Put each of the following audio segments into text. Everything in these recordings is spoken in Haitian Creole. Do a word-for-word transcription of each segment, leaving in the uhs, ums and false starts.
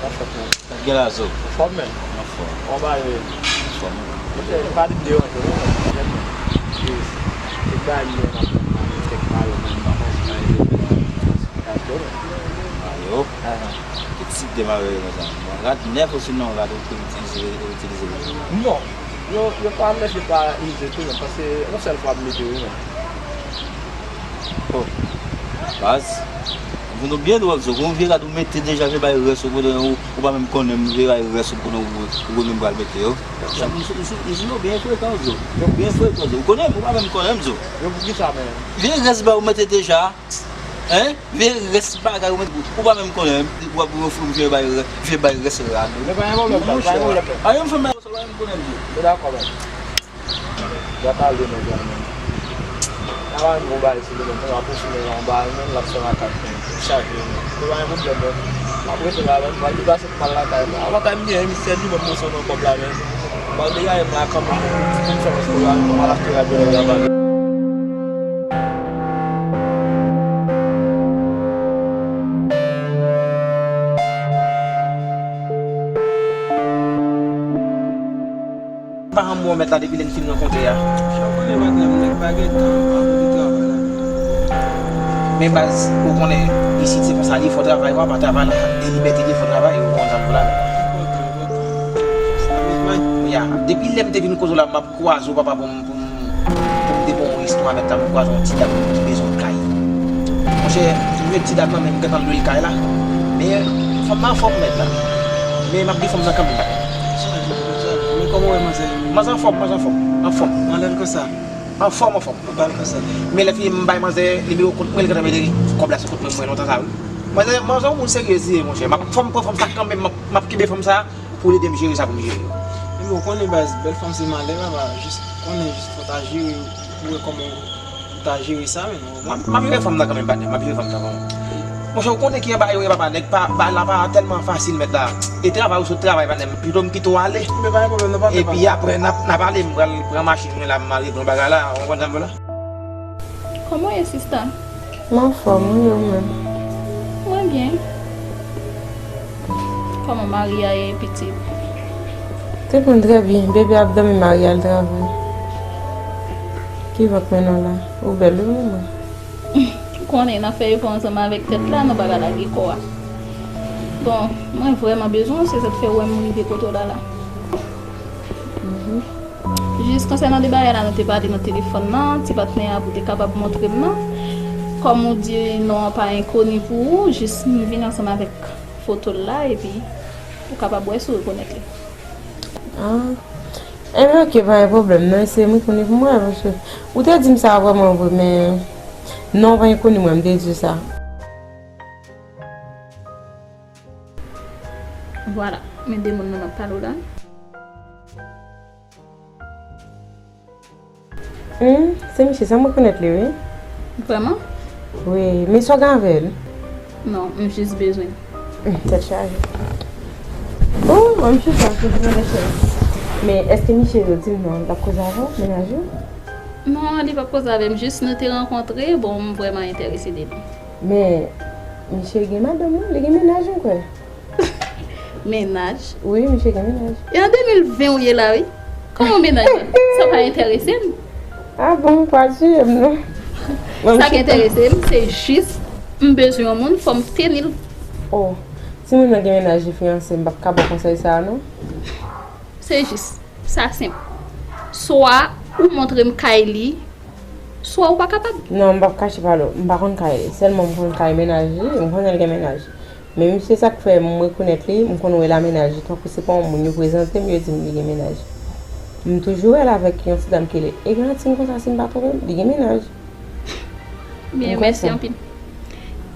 Sa fèt, men. Sa gen la, Zo? Anfòm, men. Anfòm. Kòman w ye? Anfòm. Monchè, pa di m deranje w, men. Yes. Se bagay m gen nan tèt mwen, kèk bagay, men m pa panse bagay yo, men. Ayo. Ahan. Ki ti demare konsa? Bon, rad nèf osi non, rad ou itilize, ou itilize. Non. Yo, yo pa nèf, yo pa ize tou, men, paske yon sèl fwa m mete yo, men. Oh. Baz. Moun ou byen dwòl, Zo. Gon vye rad ou mete deja, vye bay rès ou, kote ou, ou pa menm konnen, vye bay rès ou, kote ou, ou menm pral mete yo. Chak moun sou, sou, sou yo byen frekan, Zo. Yo byen frekan, Zo. Ou konnen m, ou pa menm konnen m, Zo. Yo poukisa, men? Vye rès bay ou mete deja. Hein? Vye rès bagay ou mete, ou pa menm konnen m. Ou ap ofri m vye bay rès, vye bay rès rad. Men pa gen pwoblèm, pa gen pwoblèm. A, yon fanm, ou pa menm konnen m, Zo. Yo dakò, men. Gata ale, nèg la, men. Sa pa yon bon bagay, se li menm. Mwen ap ofri nèg la yon bagay, men l ap fè makak, men. Li chaje, men. Se pa yon pwoblèm, men. M ap rete la, men. M pral deplase pou m al lakay mwen. Avantaj m genyen, misye di mwen m bezwen nan kòb la, men. M pral degaje m la kanmenm, men. Ti konfyans pou la, m al achte rad yo, nèg la, pa. Pa janm wè w mèt la depi lè n fin rankontre a. Chak konnen patnè m, nèg pa gen tan, m pa kote travay la. Men baz, ou konnen, isit se konsa li, fò travay, w pa travay la, de libète li, fò travay, ou konn sa m di w la. Enpòtan, enpòtan. Sa met may. Ya, depi lè m te vin kote w la, m ap kwaze w, papa, pou m, pou m, pou m te ba w yon istwa, mèt la, m kwaze yon ti dam ki bezwen kay. Monchè, m jwenn ti dam nan, men m gentan lwe l kay la. Men fanm nan anfòm, mèt la. Men m ap di fanm nan kanmenm. Sa, sa, men kòman w wè manzè? Manzè anfòm, manzè anfòm. Anfòm. Anlè l konsa. Anfòm, anfòm. Anba l konsa. Men lè fini m bay manzè nimewo kont mwen, li gentan mete kòb la sou kont mwen, mwen lontan sa, wi. Manzè, manzè yon moun serye li ye, monchè. M ap, fò m pran fanm sa kanmenm, m ap, m ap kenbe fanm sa pou l ede m jere sa pou m jere. Men bon, konnen baz, bèl fanm se malè, papa. Jis konnen, jis fò ta jere, pou wè kòman ou ta jere sa, men. M ap, m ap jere fanm nan kanmenm, patnè, m ap jere fanm nan kanmenm. Monchè, ou konnen ki anba yo ye, papa, nèg pa, bagay la pa tèlman fasil, mèt la. E travay, ou sot travay, patnè, pito m kite w ale. Men pa gen pwoblèm, non, pa fè. Epi apre, n ap, n ap ale, m pral pran machin mwen la, m al regle yon bagay la, ou konprann sa m vle la? Kòman w ye, sista? M anfòm, wi, ou menm? Mwen byen. Kòman mari a ye, pitit? Tout moun trè byen. Bebe ap dòmi, mari al travay. Ki vant mwen non la? Ou bèl wi, manman. Ou konnen, n ap fè efò ansanm avèk tèt la, nou pa ka lage kò a. Bon, mwen vrèman bezwen w, se sa k fè w wè m rive kote w la la. Mhm. Jis konsènan de bagay la nou te pale nan telefòn nan, ti patnè a pou te kapab montre m nan. Kòm ou di non an pa enkoni pou ou, jis m vin ansanm avèk foto l la, epi ou kapab wè si w rekonèt li. Ah. Enben, ok, pa gen pwoblèm. Non, se m rekonèt pou mwen, paske ou te di m sa vrèman vre, men non an pa enkoni mwen, m te di w sa. Vwala, men de moun nan m ap pale w la. Hmm, se misye sa, m rekonèt li, wi. Vrèman? Wi, men sa w gen avè l? Non, m jis bezwen. Hmm, tèt chaje. Oh, mwen, misye sa, se vrèman tèt chaje. Men èske misye yo di m non, l ap koze avè w, mennaj ou? Non, li p ap koze avè m, jis nou te rankontre, bon, m vrèman enterese de li. Men, misye gen madanm, wi, li gen mennaj, m kwè. Mennaj? Wi, misye gen mennaj. E an de mil ven ou ye la, wi. Kòman mennaj la? Sa pa enterese m. Ah bon, pa tiye m, non. Sa ki enterese m, se jis m bezwen yon moun, fò m teni l. Oh, si moun nan gen mennaj, li fiyanse, m p ap ka ba w konsèy sa a, non. Se jis. Sa senp. Swa ou montre m kay li, swa ou pa kapab. Non, m p ap kache pale w. M pa konn kay li. Sèlman m konn kay mennaj li, m konnen l gen mennaj. Men misye, sa k fè m rekonèt li, m konn wè l a mennaj li, tankou se pa yon moun yo prezante m, yo di m li gen mennaj. M toujou wè l avèk yon ti dam ki rele Eglantine konsa, si m pa twonpe m, li gen mennaj. Byen, mèsi anpil.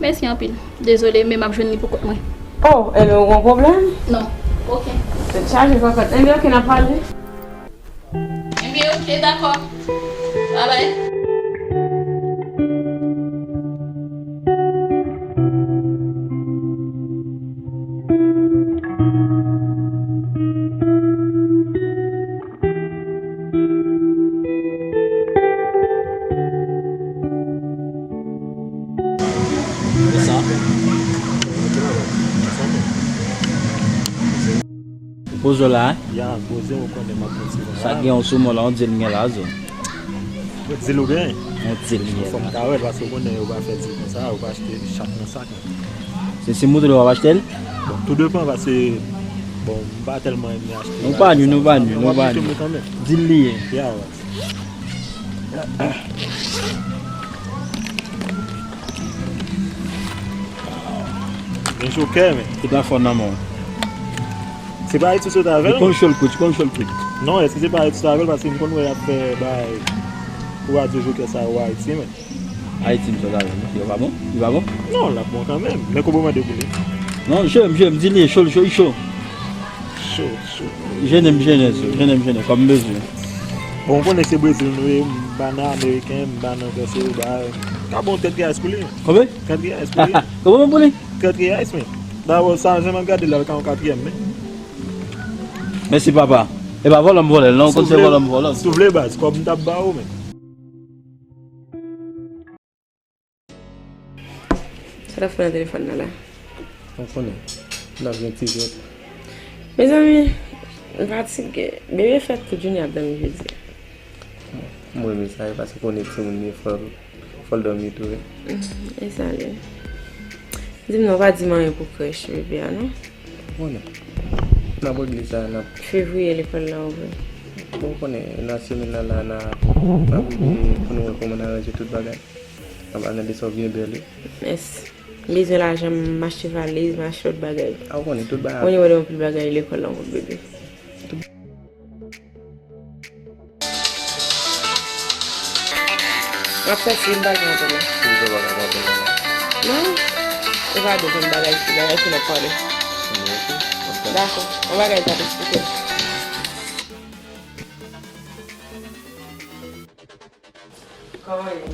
Mèsi anpil. Dezole, men m ap jwenn li pou kont mwen. Oh, enben, ou gen pwoblèm? Non. Okenn. Tèt chaje, pa fèt. Enben, oke, n ap pale. Enben, oke, dakò. Babay. Sa. Poze w la, hein? Ya, poze, ou konnen m ap fè ti bagay. Sa gen yon soumon la, on di l gen la, zo. Di l ou gen? On di l gen la. Fò m ta wè l, paske ou konnen yo pa fè di konsa, yo pa achte chak nan sak. Se si mouton w ap achte l? Bon, tou depan, paske, bon, m pa tèlman renmen achte. Nou pa nou, nou pa nou, nou pa nou. Di l li ye. Ya, wè. Men chokè, men. Tout afè nan men w. Se pa Ayiti sot avè l? Ou konn show l quick, ou konn show l quick. Non, èske se pa Ayiti sot avè l? Paske m konn wè y ap fè bay pou radyo jokè sa yo Ayiti, men. Ayiti m sot avè l, non? Yo pa bon? Yo pa bon? Non, l ap bon kanmenm. Men kobo mande pou li. Non, jwe m, jwe m, di li, show, show, show. Show, show. Jennen m, jennen, jennen m, jennen, kòm m bezwen. Bon, ou konnen se Brezil nou ye, m pa nan Ameriken, m pa nan Franse, ou ba, ka bon tèt gaz pou li. Konbyen? Katriyèm pou li. Katriyèm pou li. Katriyèm, men. Dabò, sa, jan m ap gade la, l ka yon katriyèm, men. Mèsi, papa. E pa vòlò m vòlò l, non, ou konn se vòlò m vòlò l. Si w vle baz, kòb m t ap ba ou, men. Sa l ap fè nan telefòn nan la? Ou konnen, n ap gen ti jwèt. Mezanmi, m fatige. Bebe fèt tou, Junior ap dòmi jodi. Mwen renmen sa, e paske konnen timoun li fò, fò l dòmi tou, wi. Mm, e sa l ye. Di m non, pa di m anyen pou krèch bebe a, non? Konnen. N ap regle sa, n ap. Fevriye, lekòl la ouvri. Bon, ou konnen, nan semèn nan la, n a, n ap regle pou nou wè kòman n aranje tout bagay. N ap analize sa byen bèl, wi. Mèsi. M bezwen lajan, m achte valiz, m achte lòt bagay. A, ou konnen tout bagay. Kounye a, w wè yon pil bagay lekòl la, yon bebe. M ap fè si m pa gen anpil. Ou pa ka anpil la. Non. Ou pa dwe konn bagay si bagay si n ap pale. Dakò. Yon bagay m t ap eksplike. Kòman ye?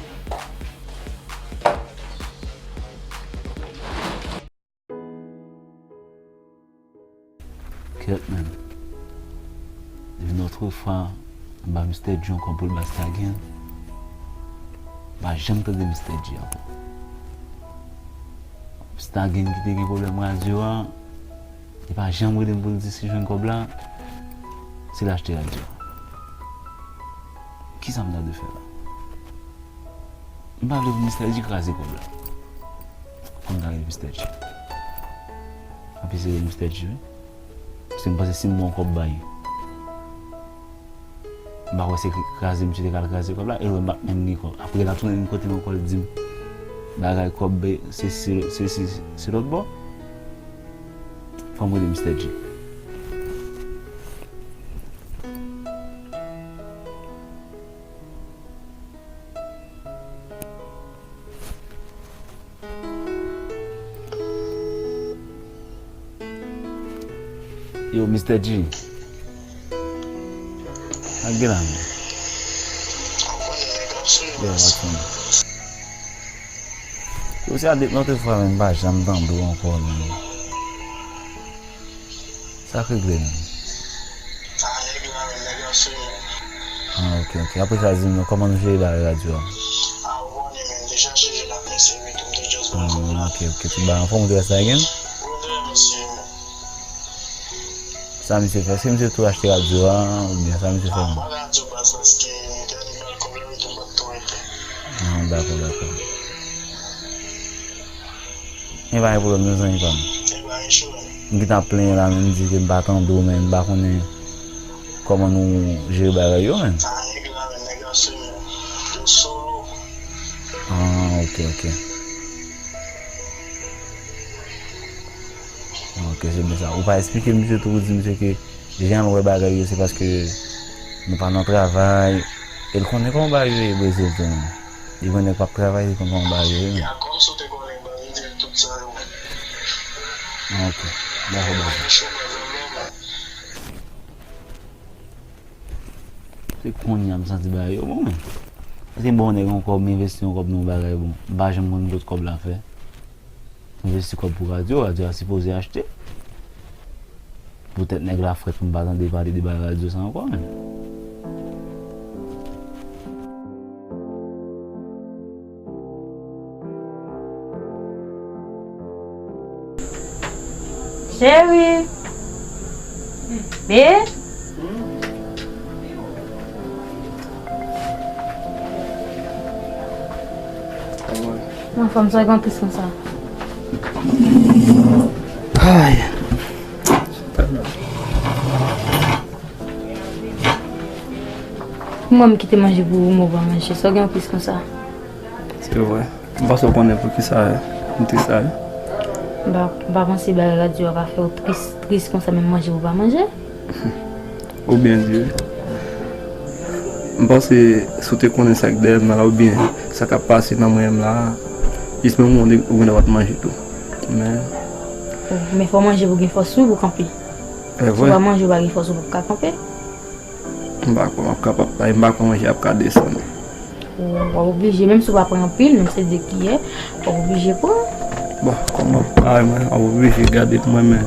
Kèt, menm. Depi nòtrefwa, m ba Mistè G ankò pou l ba Stagen. M pa janm tande Mistè G ankò. Stagen ki te gen pwoblèm radyo a, li pa janm rele m pou l di si l jwenn kòb la, si l achte radyo a. Kisa m ta dwe fè la? M pa vle pou Mistè G kraze kòb la. Fò m ta rele Mistè G. Anpi se rele Mistè G, wi. Paske m panse si m ba w kòb bay. M pa kwè se kraze misye te ka al kraze kòb la, e lè m pa t menm gen kòb. Apre l ap tounen vin kote m ankò, l di m bagay kòb, se, se, se, se, se lòt bò. Fò m rele Mistè G. Yo, Mistè G. Ak gen la, men. Yo, Watson. Yo, se a depi lòt fwa, men, m pa janm tande w ankò, men. Sa k regle menm? Sa nèg la menm, nèg la sou nou. Ah, ok, ok. Apre sa, di m non, kòman nou jere bagay radyo a? Ah, ou konnen, men, m te chache jwenn ak mesye, men tou, m te just ban kòb la. Ah, ok, ok. Tout bagay anfòm, ou te rete la gen? Ou te rete, mesye, men. Sa misye fè? Èske misye tou achte radyo a, oubyen sa misye fè menm? Ah, pa radyo baz, paske m te annik ba l kòb la, men tou, m pa t tou rete. Ah, dakò, dakò. Men pa gen pwoblèm non, zanmi pa m. M gentan ap plenyen la, men m di ke m pa tande w, men m pa konnen kòman nou jere bagay yo, men. Ah, ok, ok. Ok, se byen sa. Ou pa eksplike misye tou, ou di misye ke jan l wè bagay yo, se paske nou pa nan travay. E l konnen kòman bagay yo ye Brezil tou, men. Li konnen nèg p ap travay, li konn kòman bagay yo ye, men. Ok. Dakò, baz. Se kounye a m santi bagay yo bon, men. Paske m ba yon nèg yon kòb, m envesti yon kòb nan yon bagay bon. M pa janm konn kot kòb la fè. M envesti kòb pou radyo, radyo a sipoze achte. Poutèt nèg la frèt pou m pa tande pale de bagay radyo sa ankò, men. Cheri. Be. Mwen, fanm sa gen tris konsa. Ay. Mwen, m kite manje pou ou, mwen pa manje. Sa gen tris konsa. Se vre. M panse w konnen poukisa m tris la, wi. M pa, m pa panse bagay radyo a ka fè w tris, tris konsa, menm manje pou pa manje. Ou byen di, wi. M panse si w te konnen sa k dèyè m nan la, oubyen sa k ap pase nan mwen menm la, jis menm ou, ou gen dwa pa t manje tou. Men. Men fò w manje pou gen fòs, wi, pou kanpe. Si w pa manje, ou pa gen fòs, ou p ap ka kanpe. M pa kwè m ap kapab, paske m pa kwè manje ap ka desann. Ou, w ap oblije, menm si w pa pran anpil, menm se de kiyè, w ap oblije pran. Bon, kòman, paske mwen, w ap oblije gade pou mwen, men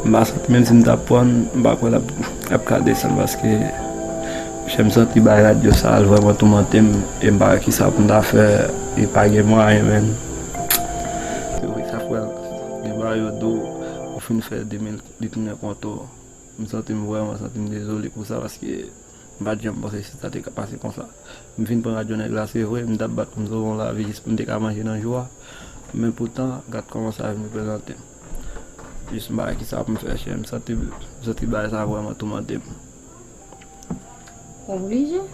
m pa santi, menm si m ta pran, m pa kwè l ap, ap ka desann, paske, chè, m santi bagay radyo sa al vrèman toumante m, e m pa wè kisa pou m ta fè, e pa gen mwayen, menm. Se vre, sa fè gen bagay yo di w, ou fin fè de mil, li tounen kont ou. M santi m vrèman santi m dezole pou sa, paske m pa t janm panse si sa te ka pase konsa. M fin pran radyo nèg la, se vre, m t ap bat pou m sove yon lavi jis pou m te ka manje nan jou a. Men poutan, gad kòman sa vin reprezante m. Jis m pa wè kisa pou m fè, chè. M santi, m santi bagay sa vrèman toumante m. Oblije,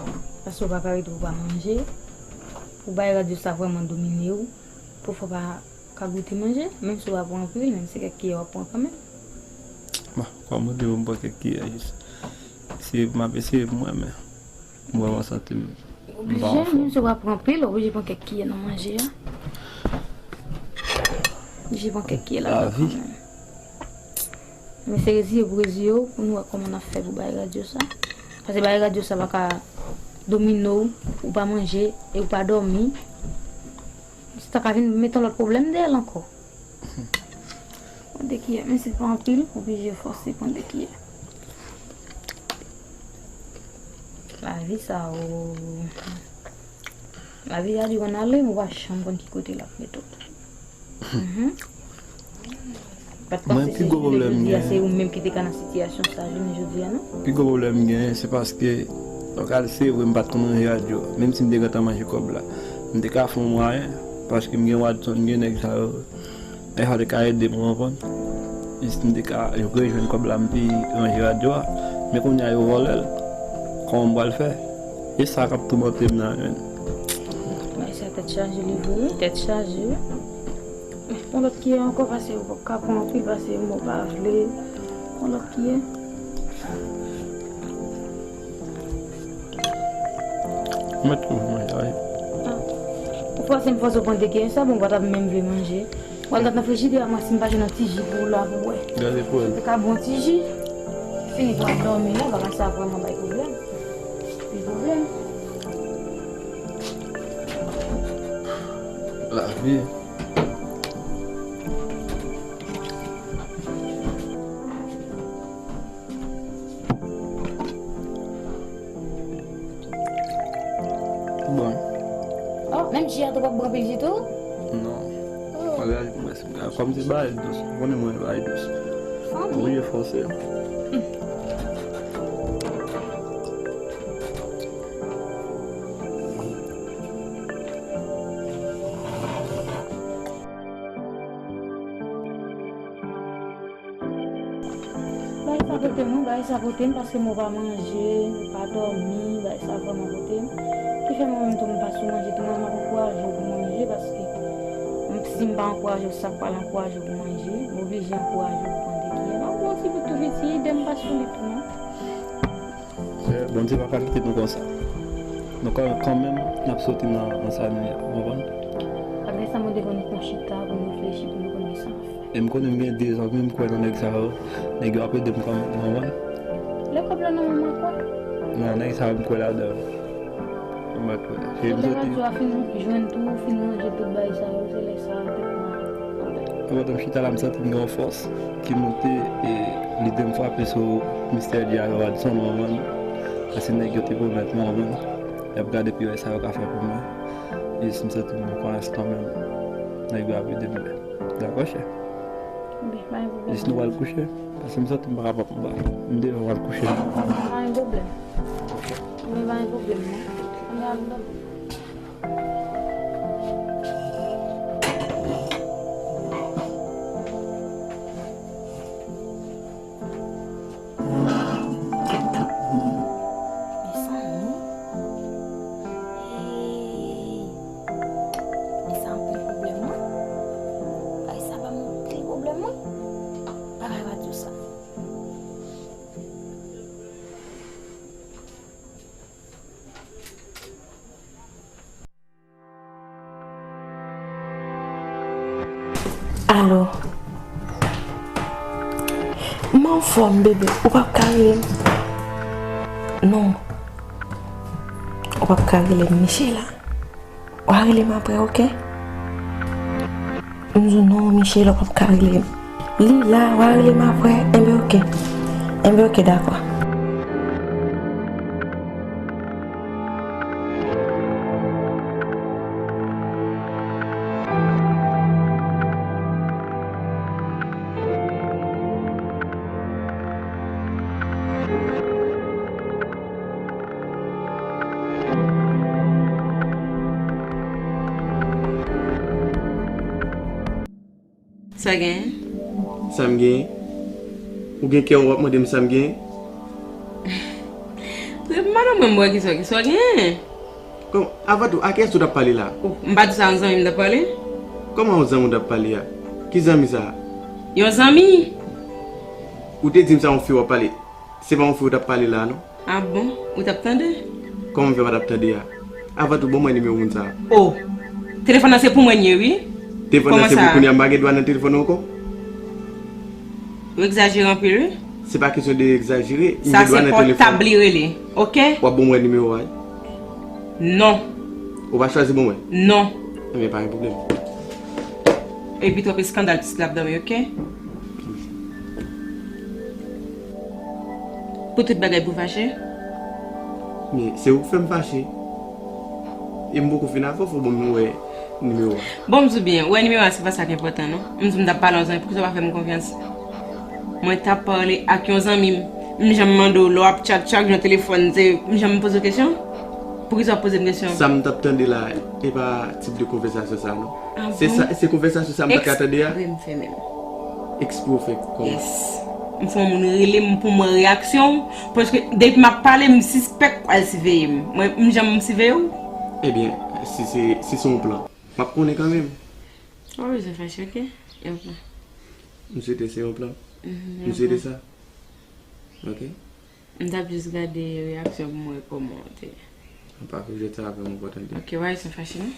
paske w pa ka rete pou w pa manje. Pou bagay radyo sa vrèman domine w, pou fò pa ka goute manje, menm si w pa pran anpil, menm si kèk kiyè w ap pran kanmenm. Bon, kòm ou di, m pran kèk kiyè jis. Eseye pou m ap eseye pou mwen, men m vrèman santi m pa anfòm. Oblije, menm si w pa pran anpil, w oblije pran kèk kiyè nan manje a. Oblije pran kèk kiyè ladan kanmenm. Men se reziye pou reziye w, pou nou wè kòman n ap fè pou bagay radyo sa. Paske bagay radyo sa pa ka domine w, ou pa manje, e ou pa dòmi. Sa ka vin mete yon lòt pwoblèm dèyè l ankò. Pran de kiyè, men si l pa anpil, oblije fòse pran de kiyè. Lavi sa, o. Lavi a di w ann ale, men w pa janm konn ki kote l ap mete w. Mhm. Pa t panse si jounen jodi a se ou menm ki te ka nan sitiyasyon sa jounen jodi a, non? Pi gwo pwoblèm m genyen, se paske, lè w gade, se vre, m pa t konn ranje radyo, menm si m te gentan manje kòb la, m te ka fè yon mwayen, paske m gen Wadson, m gen nèg sa yo, nèg sa yo te ka ede m, ou konprann? Jis m te ka rejwenn kòb la, m te ranje radyo a, men kounye a yo vòlè l, kòman m pral fè? E sa k ap toumante m nan, menn. Bay sa tèt chaje li vre, wi, tèt chaje, wi. Yon lòt kiyè ankò, pase ou pa ka pran anpil, pase mwen pa vle. Yon lòt kiyè. Mwen twouve manje a, wi. Ah. Ou fòse m fòse w pran de kiyè, sa bon, ou pa t ap menm vle manje. W al gad nan frijidè a, mwen, si m pa jwenn yon ti ji pou ou la pou w bwè. Gade pou wè. Ou ka bwè yon ti ji. Fini pou w al dòmi la, bagay sa vrèman bay pwoblèm. Bay pwoblèm. Lavi. Bon. Oh, menm ji a tou p ap bwè anpil ditou? Non. Oh. Bagay, mwen, se, kòm se bagay dous, ou konnen mwen bagay dous. Fanmi. Oblije fòse. Bagay sa pote m, wi, bagay sa pote m, paske mwen pa manje, mwen pa dòmi, bagay sa vrèman pote m. Ki fè mwen menm tou m pa sou manje tou, mwen m ap ankouraje w pou manje, paske m, si m pa ankouraje w, sa k pral ankouraje w pou manje? M oblije ankouraje w pou pran de kiyè. M ap pran yon ti bout tou piti, ide m pa sou li tou non. Eh, Bondye pa ka kite nou konsa. Nou ka, kanmenm, n ap soti nan, nan sa nou ye a, ou konprann? Apre sa, mwen te konn pran chita pou nou reflechi, pou nou konn kisa n ap fè. E m konnen m gen de zòt, men m kwè nan nèg sa yo. Nèg yo ap ede m kanmenm, ou konprann? Lè kòb la nan men mwen, kwè. Non, nèg sa yo, m kwè ladan yo. M pa kwè. Cheri, m soti. Radyo a fin jwenn tou, fin ranje tout bagay sa yo, se lè sa a tèt mwen ap. Anvan m chita la, m santi m gen yon fòs ki moute e lide m frape sou mistè Dja Radson, ou konprann? Paske nèg yo te pwomèt mwen, ou konprann? Y ap gade pi wè sa yo ka fè pou mwen. E si m santi m nan konferans kanmenm, nèg yo ap ede m byen. Dakò, chè? Jis nou pral kouche. Paske m santi m pa kapab anba. M deja pral kouche. Pa gen pwoblèm. Men pa gen pwoblèm, non. Ann al dòmi. Mezanmi. Hey. E sa anpil pwoblèm, non? Bagay sa ba m anpil pwoblèm, wi. Bagay radyo sa. Alo. M anfòm, bebe. Ou p ap ka rele m? Non. Ou p ap ka rele m, Michela. W a rele m apre, oke? M di w non, Michela, w p ap ka rele m. Li la, w a rele m apre. Enben, oke. Enben, oke, dakò. Sa genyen? Sa m genyen? Ou gen kè w ap mande m sa m genyen? Reponn mwen non, mwen m wè kisa, kisa w genyen. Kòman, avan tou, a kiyès ou t ap pale la? Oh, m pa di sa yon zanmi m t ap pale? Kòman yon zanmi w t ap pale a? Ki zanmi sa a? Yon zanmi. Ou te di m sa yon fi w ap pale. Se pa yon fi w t ap pale la, non? A bon? Ou t ap tande? Kòman m fè pa t ap tande a? Avan tou, ban mwen nimewo moun sa a. Oh! Telefòn nan se pou mwen l ye, wi. Telefòn nan se pou kounye a, m pa gen dwa nan telefòn nan ankò? Ou egzajere anpil, wi. Se pa kesyon de egzajere, m gen dwa nan telefòn. Sa se pòtab li rele, oke? W ap ban mwen nimewo a, wi. Non. Ou pa chwazi ban mwen? Non. Ebyen, pa gen pwoblèm. Epi twòp eskandal, pitit la ap dòmi, oke? Pou tout bagay pou fache? Men, se ou k fè m fache. E m poko fin avè w, fò w ban m wè nimewo a. Bon, m di w byen, wè nimewo a se pa sa k enpòtan, non. M di w m t ap pale yon zanmi, poukisa w pa fè m konfyans? Mwen t ap pale ak yon zanmi m. M janm mande w lè w ap tchat, tchat nan telefòn, se m janm poze w kesyon? Poukisa w ap poze m kesyon? Sa m t ap tande la, e pa tip de konvèsasyon sa, non. Ah bon? Se sa, se konvèsasyon sa m pa ka tande a? Ekspre m fè menm. Ekspre w fè kòman? Yes. M fè yon moun rele m pou m wè reyaksyon w, paske depi m ap pale, m sispèk w al siveye m. Mwen, m janm siveye w? Ebyen, si se, si se yon plan, m ap konnen kanmenm. Ou pa bezwen fache, oke? E yon plan. M swete se yon plan. Mhm, m swete sa. Oke? M t ap jis gade reyaksyon pou m wè kòman w te. Anpa fè jwèt sa avè m ankò, tande. Oke, w a ret fache, non?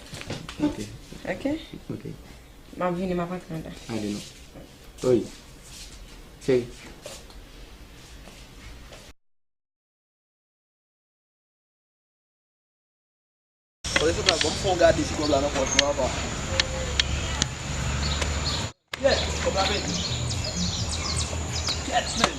Oke. Oke? Oke. M ap vini, m ap antre anndan. Ale non. Oy. Cheri. Bon, se sa, bon, m fè w gade si kòb la nan pòch mwen anvan. Yes, kòb la pete. Yes, man.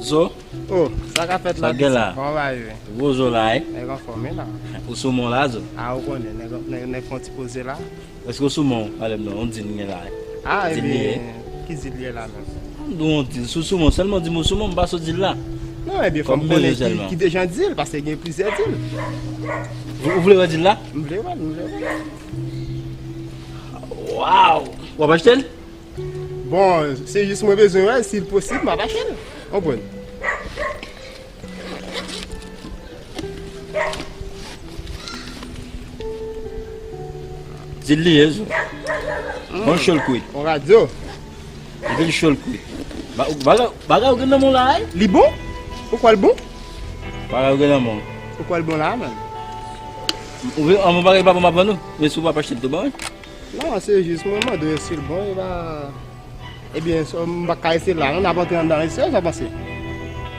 Zo? Oh, sa k ap fèt la? Sa k gen la? Kòman w va ye? Gwo zo la, wi. Nèg anfòm, wi, la. Ou sou mwen la, Zo? A, ou konnen, nèg, nèg, nèg fè yon ti poze la. Èske w sou mwen? Pale m non, yon dil gen la, wi. A, ebyen, ki dil li ye la menm? M di w yon dil, si w sou mwen, sèlman di m ou sou mwen, m pa sou dil la. Non, ebyen, fò m konnen ki, ki dejan dil, paske gen plizyè dil. Ou, ou vle wè dil la? M vle wè l, m vle wè l. Waw! W ap achte l? Bon, se jis mwen bezwen wè, si l posib, m ap achte l. Konprann. Di l li ye, zo. Bon, cho l kwit. On radyo. Di l cho l kwit. Ba-, bagay, bagay ou gen nan men w la, wi. Li bon? Poukwa l bon? Bagay ou gen nan men w. Poukwa l bon la, menm? Ou vle, an, bagay pa bon, m ap vann ou. Men si w pa achte l tou, ban mwen. Non, se jis mwen mande w si l bon, e pa, ebyen, so, m pa ka eseye la, non, n ap antre anndan eseye, sa w panse?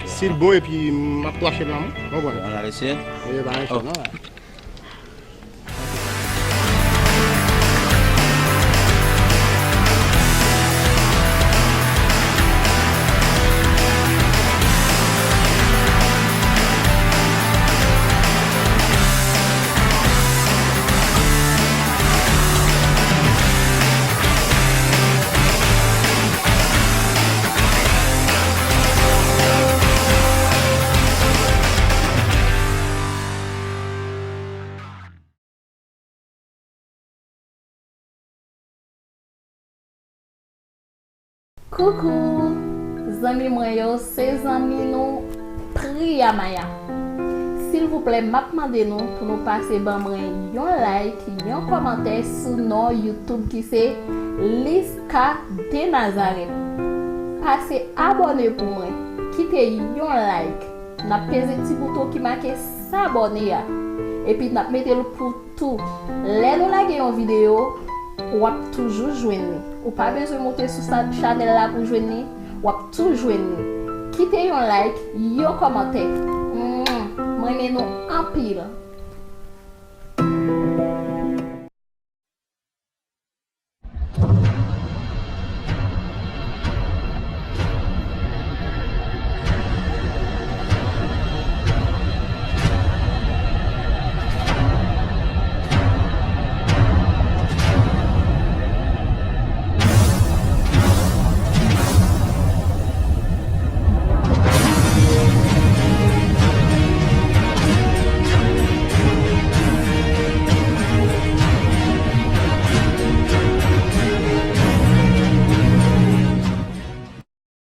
Si l bon, epi m ap tou achte l la, mwen. Bon, bon. Ann al eseye? Wi, pa gen cho, non. Koukou! Zanmi mwen yo, se zanmi nou Priya Maya. Silvouplè, m ap mande nou pou nou pase ban mwen yon like, yon kòmantè sou non YouTube ki se Liska de Nazareth. Pase abòne pou mwen, kite yon like. N ap peze ti bouton ki make s'abonner a. Epi n ap mete l pou tou. Lè nou lage yon videyo, w ap toujou jwenn li. Ou pa bezwen moute sou sa, chanèl la pou jwenn li. W ap tou jwenn li. Kite yon like, yon kòmantè. Mwen, m renmen nou anpil.